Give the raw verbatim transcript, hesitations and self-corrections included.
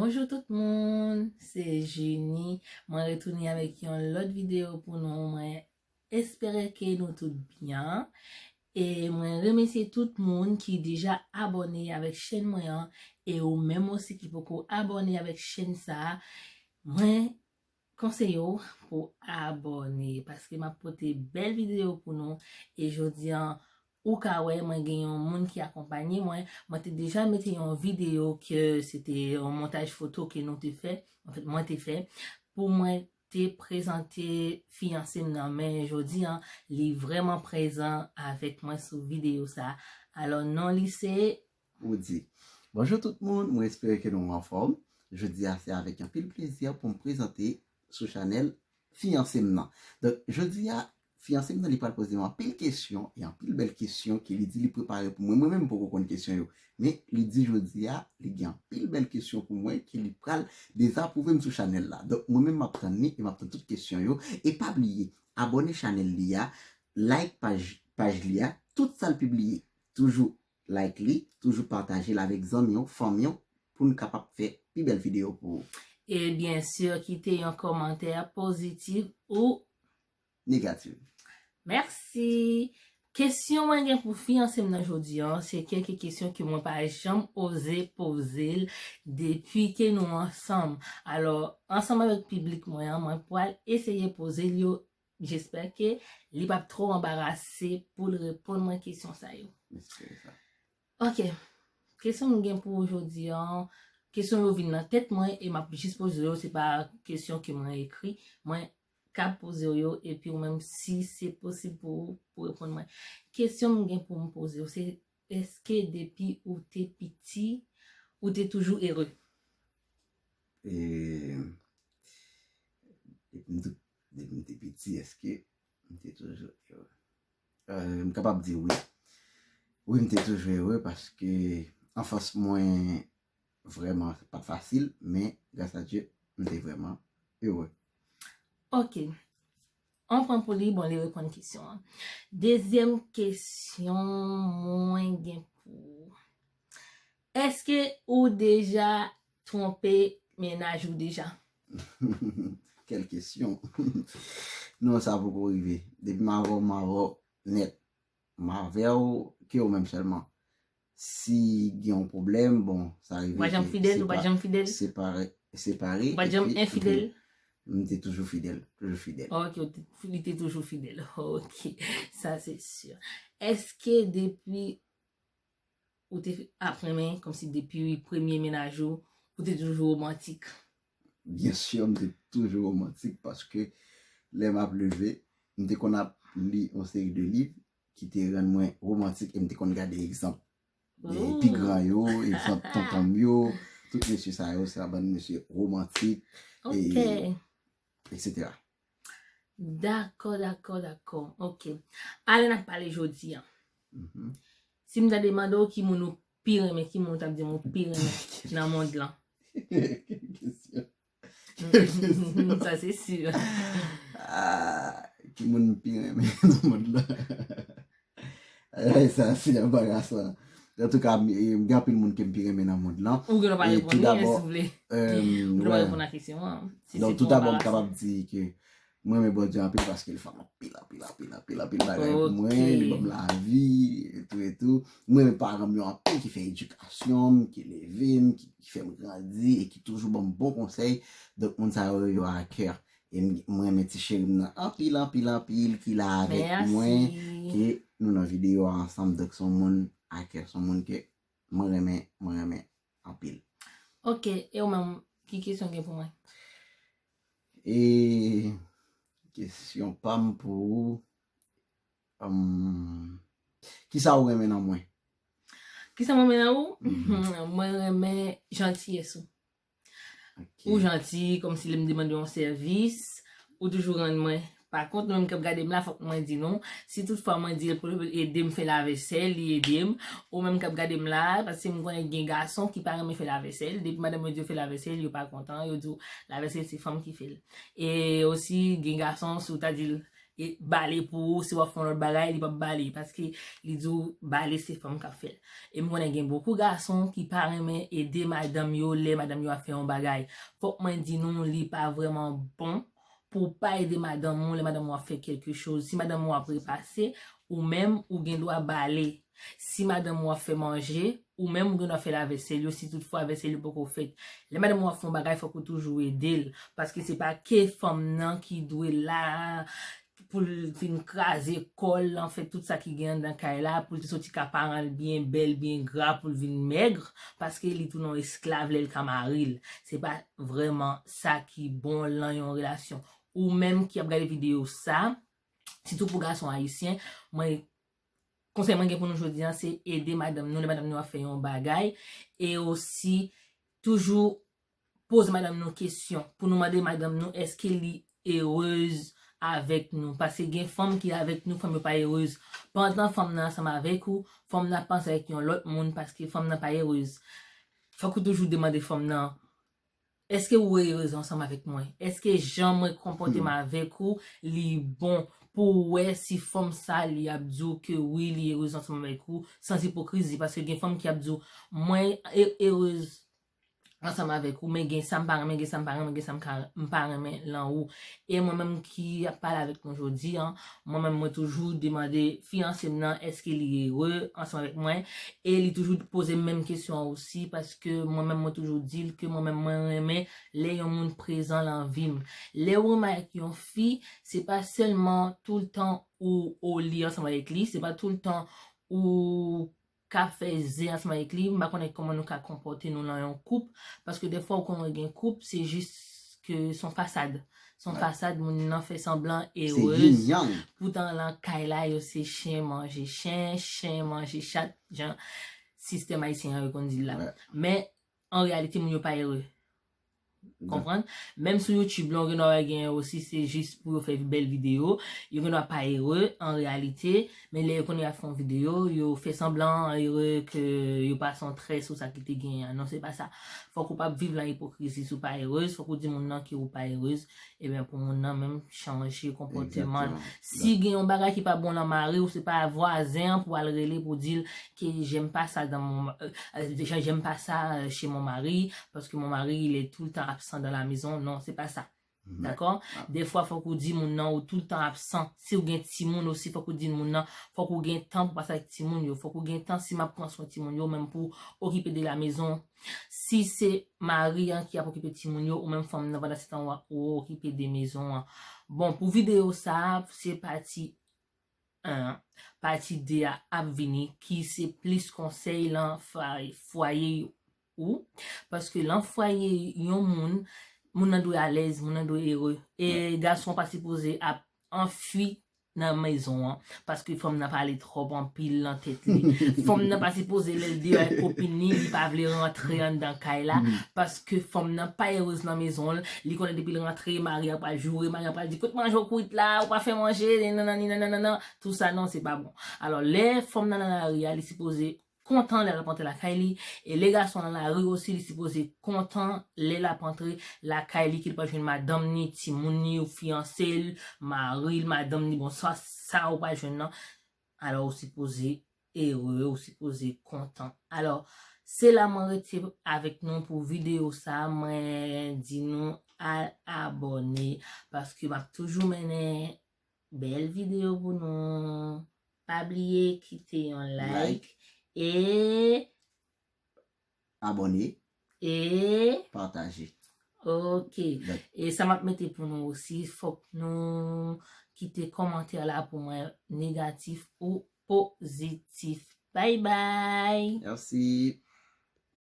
Bonjou tout moun, se Junie. Mwen retounen avèk yon lòt videyo pou nou. Mwen espere ke nou tout byen. E mwen remèsye tout moun ki deja abòne avèk chèn mwen an. E ou menm osi ki poko abòne avèk chèn sa a, mwen konseye w pou abòne, paske m ap pote bèl videyo pou nou. E jodi an, ou ka wè, mwen gen yon moun ki akonpanye mwen. Mwen te deja mete yon videyo ke se te yon montaj foto ke nou te fè, anfèt, mwen te fè, pou mwen te prezante fiyanse m nan. Men jodi an, li vrèman prezan avèk mwen sou videyo sa. Alò, non li se Woody. Bonjou tout moun, mwen espere ke nou anfòm. Jodi a, se avèk anpil plezi pou m prezante sou chanèl fiyanse m nan. Donk, jodi a, fiyanse m nan, li pral poze m anpil kesyon, e anpil bèl kesyon ke li di li prepare pou mwen. Mwen menm, m poko konn kesyon yo. Men, li di jodi a, li gen anpil bèl kesyon pou mwen ke li pral dezapwouve m sou chanèl la. Donk, mwen menm, m ap tann li e m ap tann tout kesyon yo. E pa bliye, abòne chanèl li a, like paj, paj li a, tout sa l pibliye. Toujou like li, toujou pataje l avèk zanmi w, fanmi w, pou n kapab fè pi bèl videyo pou ou. E byen si, kite yon kòmantè pozitif ou negatif. Mèsi. Kesyon mwen gen pou fiyanse m nan jodi an, se kèk kesyon ke mwen pa janm oze poze l depi ke nou ansanm. Alò, ansanm avèk piblik mwen an, mwen pral eseye poze l yo. Jesper ke li p ap twò anbarase pou l reponn mwen kesyon sa yo. M espere sa. Ok. Kesyon m gen pou ou jodi an, kesyon yo vin nan tèt mwen e m ap jis poze yo, se pa kesyon ke mwen ekri. Mwen ka poze w yo, epi ou menm, si se posib pou ou, pou reponn mwen. Kesyon m gen pou m poze w, se èske depi ou te piti, ou te toujou ere? E, depi m te, depi m te piti, èske m te toujou ere? Euh, m kapab di wi. Wi, m te toujou ere paske anfans mwen vrèman pa t fasil, men gras a Dye, m te vrèman ere. Ok. An pran pou li, bon, li reponn kesyon an. Dezyèm kesyon mwen gen pou ou. Èske ou deja twonpe mennaj ou deja? Quelle question. Non, sa poko rive. Depi m avè w, m avè w nèt. M avè w, ke ou menm sèlman. Si gen yon pwoblèm, bon, sa rive. Ou pa janm fidèl, ou pa janm fidèl? Separe, separe. Ou pa janm enfidèl? M te toujou fidèl, toujou fidèl. Ok, ou te, li te toujou fidèl. Ok, sa se si. Èske depi ou te ap renmen, kòmsi depi premye mennaj ou, ou te toujou womantik? Byen si, m te toujou womantik paske lè m ap leve, m te konn ap li yon seri de liv ki te rann mwen womantik e m te konn gade egzanp de pi gran yo, egzanp tonton m yo, tout mesye sa yo, se yon bann mesye womantik, e, etsetera. Dakò, dakò, dakò. Ok. Alè n ap pale jodi an. Si m ta demande w ki moun ou pi renmen, ki moun ou t ap di m ou pi renmen nan mond lan? Kesyon. Sa se si. Ah, ki moun m pi renmen nan mond lan? Ay, sa se anbarasan. Antouka, m, e, m gen anpil moun ke m pi renmen nan mond lan. Ou gen dwa pa reponn li, si w vle. Ou gen dwa pa reponn a kesyon an. Donk, tou dabò, m kapab di ke mwen renmen Bondye anpil paske l fè anpil, anpil, anpil, anpil, anpil, anpil bagay pou mwen. Li ban m lavi, etou, etou. Mwen renmen paran m yo anpil ki fè edikasyon m, ki leve m, ki, ki fè m grandi e ki toujou ban m bon konsèy. Donk, moun sa yo, yo a kè. E m, mwen renmen ti cheri m nan anpil, anpil, anpil ki la avèk mwen, ke nou nan videyo a ansanm. Donk, se yon moun a kè, se yon moun ke mwen renmen, mwen renmen anpil. Ok, e ou menm, ki kesyon w gen pou mwen? E kesyon pa m pou ou, hum, kisa ou renmen nan mwen? Kisa mwen renmen nan ou? Mwen renmen jantiyès ou. Ou janti, kòmsi lè m demande yon sèvis, ou toujou rann mwen. Pa kont, nou menm k ap gade m la, fòk mwen di nou. Si tout fwa mwen di l pou l ede m fè lavesèl, li ede m. Ou menm k ap gade m la, paske m konnen gen gason ki pa renmen fè lavesèl. Depi madanm yo di yo fè lavesèl, yo pa kontan, yo di w lavesèl se fanm ki fè l. E osi, gen gason, si w ta di l, e bale pou ou, si w ap fè yon lòt bagay, li p ap bale, paske li di w bale se fanm k ap fè l. E m konnen gen bokou gason ki pa renmen ede madanm yo lè madanm yo ap fè yon bagay. Fòk mwen di nou, li pa vrèman bon pou w pa ede madanm ou lè madanm ou ap fè kèlke choz. Si madanm ou ap repase, ou menm, ou gen dwa bale. Si madanm ou ap fè manje, ou menm, ou gen dwa fè lavesèl yo, si toutfwa lavesèl yo poko fèt. Lè madanm ou ap fè yon bagay, fòk ou toujou ede l. Paske se pa ke fanm nan ki dwe la pou l vin kraze kò l, lan fè tout sa ki gen anndan kay la, pou l te soti ka paran l byen bèl, byen gra, pou l vin mèg, paske li tounen yon esklav lè l ka mari l. Se pa vrèman sa ki bon lan yon relasyon. Ou menm ki ap gade videyo sa, sitou pou gason ayisyen, mwen, konsèy mwen gen pou nou jodi a, se ede madanm nou, lè madanm nou ap fè yon bagay, e osi toujou poze madanm nou kesyon, pou nou mande madanm nou èske li erez avèk nou. Paske gen fanm ki avèk nou, fanm yo pa erez. Pandan fanm nan ansanm avèk ou, fanm nan ap panse avèk yon lòt moun paske fanm nan pa erez. Fòk ou toujou demande fanm nan, èske ou erez ansanm avèk mwen? Èske jan mwen konpòte m avèk ou, li bon pou w wè si fanm sa li ap di w ke wi, li erez ansanm avèk ou, sans ipokrizi? Paske gen fanm ki ap di w, mwen e- erez ansanm avèk ou, men gen sa m pa renmen, gen sa m pa renmen, gen sa m ka- m pa renmen lan ou. E mwen menm ki ap pale avèk nou jodi a, mwen menm mwen toujou demande fiyanse m nan èske li ere ansanm avèk mwen, e li toujou poze m menm kesyon an osi, paske mwen menm mwen toujou di l ke mwen menm mwen renmen lè yon moun prezan lan vi m. Lè ou renmen avèk yon fi, se pa sèlman toultan ou o li ansanm avèk li, se pa toultan ou ka fè zen ansanm avèk li, m pa konnen kòman nou ka konpòte nou lan yon koup, paske dèfwa ou konnen gen koup, se jis ke se yon fasad. Se yon fasad, moun nan fè sanblan erez. Poutan lan kay la, yo se chen manje chen, chen manje chat, jan sistèm ayisyen an yo konn di l la. Men, an reyalite, moun yo pa ere. Konprann? Menm sou YouTube, lan, ou gen dwa wè gen osi, se jis pou yo fè bèl videyo. Yo gen dwa pa ere, an reyalite, men lè yo konnen y ap fè yon videyo, yo fè sanblan ere ke yo pase yon trè sou sa ki te genyen an. Non, se pa sa. Fòk ou pa viv lan ipokrizi si w pa erez. Fòk ou di moun nan ke ou pa erez. Ebyen, pou moun nan menm chanje konpòteman l. Si gen yon bagay ki pa bon lan mari w, se pa vwazen an pou al rele pou di l ke j'aime pas ça dans mon, euh, euh, j'aime pas ça, euh, chez mon mari, parce que mon mari, il est tout le temps absent dans la maison. Non, se pa sa. Dakò? Dèfwa, fòk ou di moun nan ou toultan absan. Si w gen timoun osi, fòk ou di moun nan, fòk ou gen tan pou pase ak timoun yo. Fòk ou gen tan, si m ap pran swen timoun yo, menm pou okipe de la mezon. Si se mari an ki ap okipe timoun yo, ou menm fanm nan, pandan se tan ou, ou okipe de mezon an. Bon, pou videyo sa a, se pati en an. Pati de a ap vini, ki se plis konsèy lan fwa- fwaye ou. Paske lan fwaye yon moun, moun nan dwe alèz, moun nan dwe ere. E gason pa sipoze ap anfui nan mezon an, paske fanm nan pale twòp anpil lan tèt li. Fanm nan pa sipoze lè l deyò ak kopin li, li pa vle rantre anndan kay la, paske fanm nan pa erez lan mezon l, li konnen depi l rantre, mari an pral joure, mari an pral di, kote manje w kwit la, ou pa fè manje, nanani, nananana, tou sa non, se pa bon. Alò, lè fanm nan lan lari a, li sipoze kontan lè l ap antre lakay li, e lè gason lan lari osi, li sipoze kontan lè l ap antre lakay li, ke l pral jwenn madanm ni, timoun ni, ou fiyanse l, mari l, madanm ni, bon, sa, sa ou pral jwenn nan. Alò, ou sipoze ere, ou sipoze kontan. Alò, se la mwen rete avèk nou pou videyo sa, mwen di nou al abòne, paske m ap toujou mennen bèl videyo pou nou. Pa bliye kite yon like e abòne e pataje. Ok. E sa m ap mete pou nou osi, fòk nou kite kòmantè la pou mwen, negatif ou pozitif. Bye bye. Mèsi.